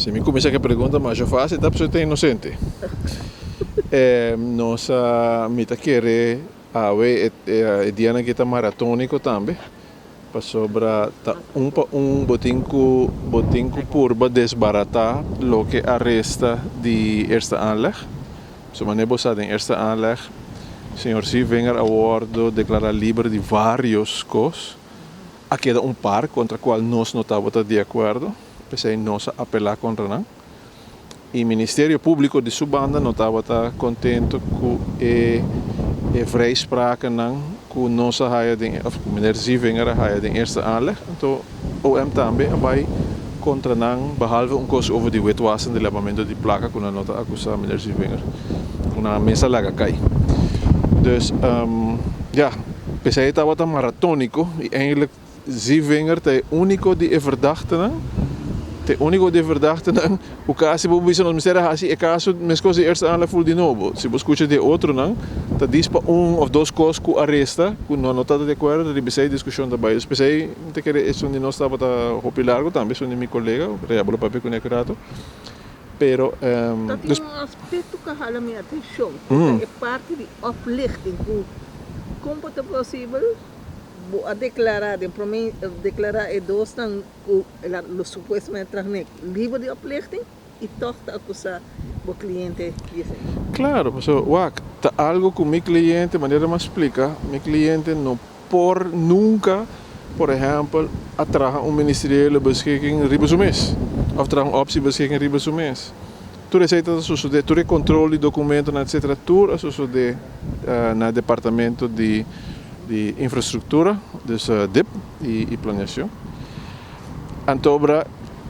Si mi kuminsá ku e pregunta masha fásil, ta pasobra ta inosente. Nos a, mi ta kere awe e dianan aki ta maratóniko tambe, pasobra ta un pa un bo tin ku bo tin ku purba desbaratá loke a resta di Eerste Aanleg. So manera bo sa den Eerste Aanleg señor Zievinger a wòrdu deklará liber di vários kos. A keda un par kontra kual nos no tabata di akuerdo, p'esei nos a apelá kontra nan. I Ministerio Públiko di su banda no tabata kontento ku e e vrijsprakennan ku nos a haya den, òf ku meneer Zievinger a haya den eerste aanleg. Anto OM tambe a bai kontra nan, behalve un kos over di witwassen, di labamentu di plaka ku nan no ta akusá meneer Zievinger, ku nan mes a laga kai. Dus, ya. P'esei e tabata maratóniko i eindelijk Zievinger ta e úniko di e verdachtenan, ta e úniko di e verdachtenan ku kasi bo bisa nos mester a hasi e kaso meskos di eerste aanleg ful di nobo. Si bo skucha di e otronan ta dis pa un òf dos kos ku a resta ku no no tabata di akuerdo riba esei diskushon ta bai. Dus p'esei mi ta kere esun di nos tabata hopi largu tambe esun di mi kolega, Rea bo lo papia kuné ku rato. Pero Ta tin un aspecto cu a hala mi atencion, cu ta e parti di oplichting, cu con por ta posibel bo a declara den prome declara e dosnan cu lo supuestamente traha nek liber di oplichting y toch ta acusa bo cliente di esey. Claro, pasobra wak, ta algo cu mi cliente, manera mi a splica, mi cliente no por nunca, por ehempel, a traha un ministeriële beschikking riba su mes, of traha un optiebeschikking riba su mes. Tur esey ta sosode, tur e control di documentonan etcetera, tur a sosode na departamento di di infrastructura, dus dip y planeacion. Antobra,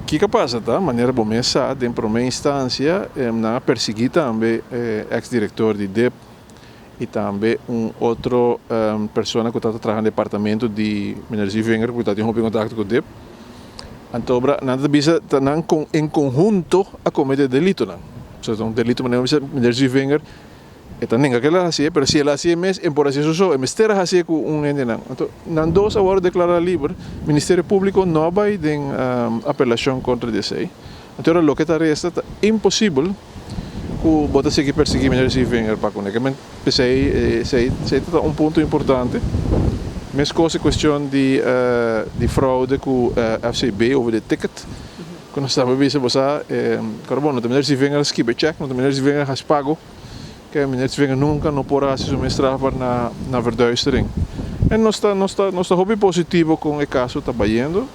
kico a pasa ta, manera bo mes sa, den prome instancia nan a persigui tambe ex director di dip, y tambe un otro persona cu ta traha na departamento di Meneer Zievinger cu ta tin hopi contacto cu dip. Anto obra nan ta bisa ta nan con en conhunto a comete delitonan. So ta un delito manera bisa Meneer Zievinger e ta nenga cu el a hacié pero si el a hacié mes e por hacié su so e mester a hacié cu un hendenan. Anto nan dos a worde declara liber. Ministerio Publico no a bay den apelacion contra di esey. Anto ora loke ta resta ta imposibel ku bo ta sigui persiguí meneer Zievinger pa kuné. Ke men p'esei esei esei ta un punto importante. Meskos e kuestion di di fraude ku FCB over di ticket ku nos tabata bisa bo sa kòrda bon no ta meneer Zievinger a skiba e chèk no ta meneer Zievinger a hasi pago ke meneer Zievinger nunka no por a hasi su mes strafbaar na na verduistering. En nos ta nos ta nos ta hopi positivo kon e kaso ta bayendo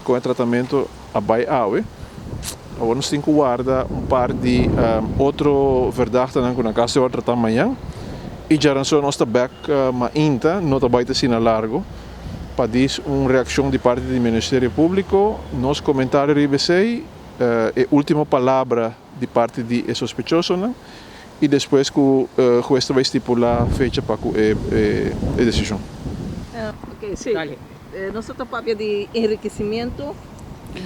kon e tratamento a bai awe. Awor nos tin ku warda un par di otro verdachtenan ku nan kasi a trata mañan. I djaranson nos ta bek mainta, no ta bai ta asina largo, pa dis un reakshon di parti di Ministerio Públiko. Nos komentario riba esei, e último palabra di parti di e sospechosonan i despues ku hues ta bai stipulá fecha pa ku e desishon. Oke, sí. Nos ta papia di enrikesimiento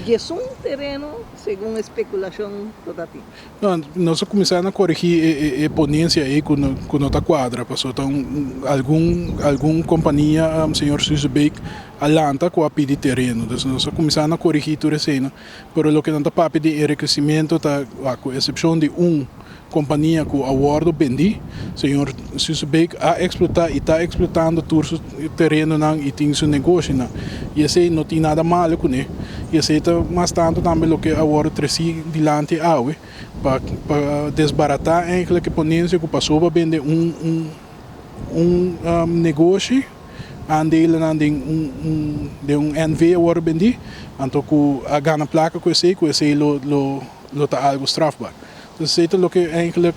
djesun tereno segun e spekulashon ku ta tin. No, nos a kuminsá na korigí e ponencia ei ku no ta kuadra, pasobra ta un algun algun kompania señor Suzebeek a lanta ku a pidi tereno. Entonces nos a kuminsá na korigí tur eseinan, pero loke nan ta papia di enrikesimiento ta ku esepshon di un Kompania ku a wòrdu bendí, señor Susebeek a eksplotá i ta eksplotando tur su terenonan i tin su negoshinan. I esei no tin nada malo kuné. I esei ta mas tantu tambe loke a wòrdu tresí dilanti awe pa pa desbaratá eigentlik e ponensia ku pasó pa bende un un un negoshi, aandelenan den un un den un NV a wòrdu bendí, anto ku a gana plaka ku esei, ku esei lo lo lo ta algu strafbaar. Entonces esey ta loke eigenlijk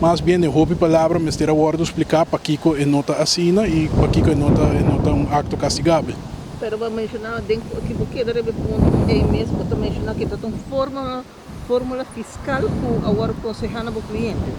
mas bien den hopi palabra mester a wordo splica pakico e no ta asina y pakico e no ta e no ta un acto castigabel. Pero bo a menciona den ki bo keda riba e punto ey mes bo ta menciona ki ta un formula formula fiscal cu a wordo conseha na bo cliente.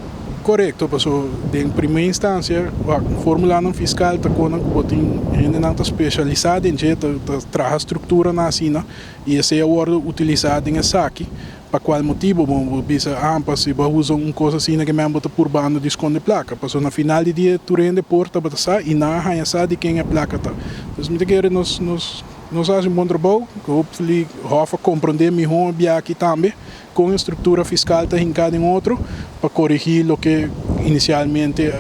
Corecto, paso den primer instancia wak formulanan fiscal ta conan cu bo tin hendenan ta specialisa den dje ta ta traha structuranan asina y esey a wordo utilisa den esaki. Pa cual motibo bo bo bisa ampa si bo a usa un cos asina ke men bo ta purbando di sconde placa? Pasobra na final di dia tur hende por tabata sa y nan a haña sa di ken e placa ta. Entonces mi ta kere nos nos. Nos a hasi un bon trabou, hopefully Hof a komprondé mihó bia aki tambe kon e struktura fiskal ta hinká den otro pa korigí loke inisialmente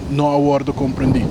no a wòrdu komprendí.